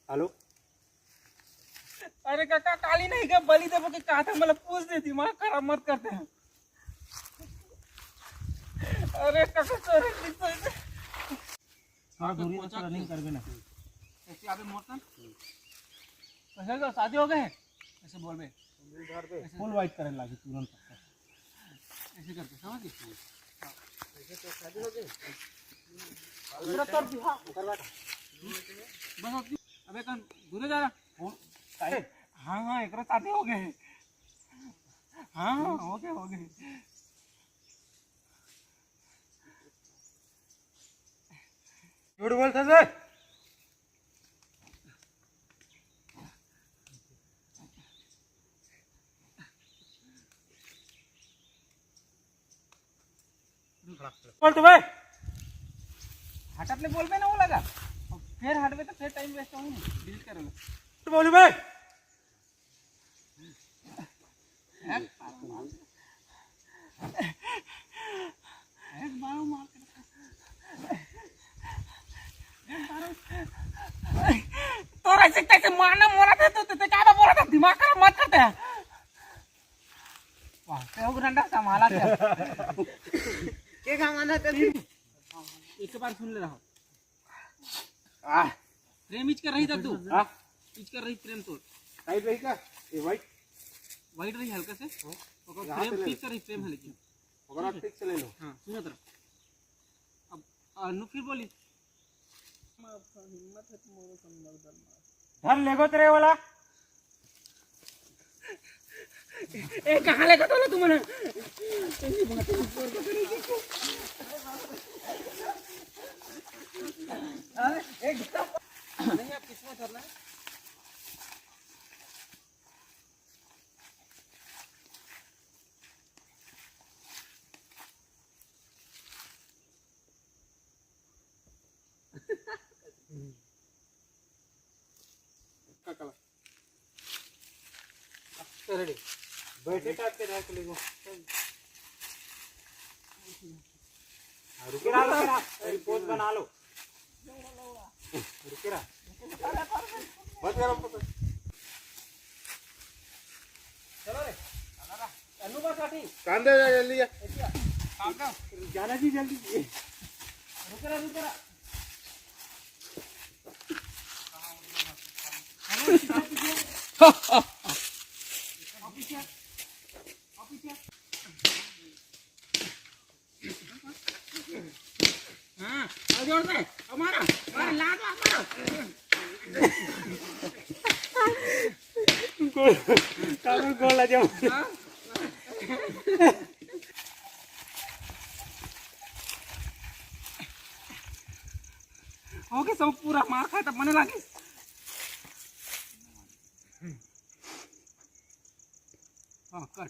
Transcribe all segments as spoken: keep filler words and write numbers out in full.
Hello. अरे काका, काली नहीं का बलि देबो के कहा था, मतलब पूछ दे, दिमाग खराब मत करते हैं। अरे काका, sorry, please, sorry। थोड़ा दूरी से रनिंग करबे ना। ऐसे आबे मोर तन। कैसे का शादी हो गए? ऐसे बोलबे। फुल वाइट करे लागी तुरंत। ऐसे करके, समझ गए? ऐसे तो शादी हो गई। पूरा तोड़ दी, हाँ। ओकर बाद। बस अब की, अबे कन दूरे जा रहा। हाँ, हाँ, एकरा शादी हो गए। हाँ, हाँ, हो गए, हो गए। झूठ बोलता से। बोल तो भाई। हटत ले बोलबे ना वो लगा। अब फिर हटबे तो फिर टाइम वेस्ट होही, डिलीट कर लो। तो बोलू भाई। तोरा ऐसे कैसे मारना मोरा था, तो ते का बोला था, दिमाग खराब मत करते हैं। वाह, ते हो डंडा संभाला क्या? के का माना तेरी? एक बार सुन ले रहा। आह। फ्रेम इच कर रही था तू। हाँ। इच कर रही फ्रेम तोर। टाइट रही का? ये वाइट। वाइट रही हल्का से। हाँ। ओकर यहाँ फ्रेम से ले ठीक ले। कर रही फ्रेम है लेकिन। ओकरा ठीक से ले लो। हाँ, सुना तरफ। अब अनु फिर बोली। धर लेगो तेरे वाला। ए, कहाँ लेके चलो तुम ना? हाँ, एक नहीं, आप किसमें चलना है? का कला। रेडी। बैठे टाइप के रख लेगो। हाँ, रुके रहा, रुके रहा। अरे, पोज बना लो। रुके रहा। बस करो, बस। चलो रे। अनु बस आती। कांदे जा जल्दी जा। काम का। जाना जी जल्दी। रुके रहा, रुके रहा। हाँ, आ जोर से, हमारा, हमारा लात मार मारो। गोल, काबर गोल आ जाओ। हाँ? हो गया सब पूरा मार खाए तब मने लागे। हाँ, कट।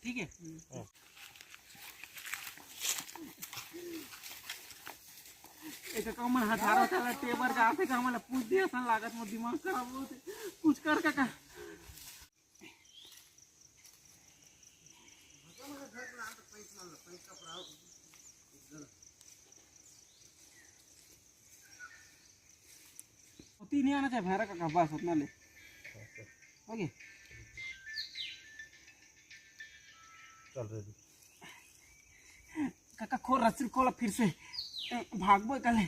ठीक है। हाँ। एक काम मन हथारा चला टेबर जाते का हमला पूछ दिया सन लागत मोर दिमाग खराब होते। कुछ कर काका। ओती नहीं आना चाहिए भैरा काका, बस उतना ले। ओके। चल रे। काका खोल रस्सी खोला फिर से। भागबो काले।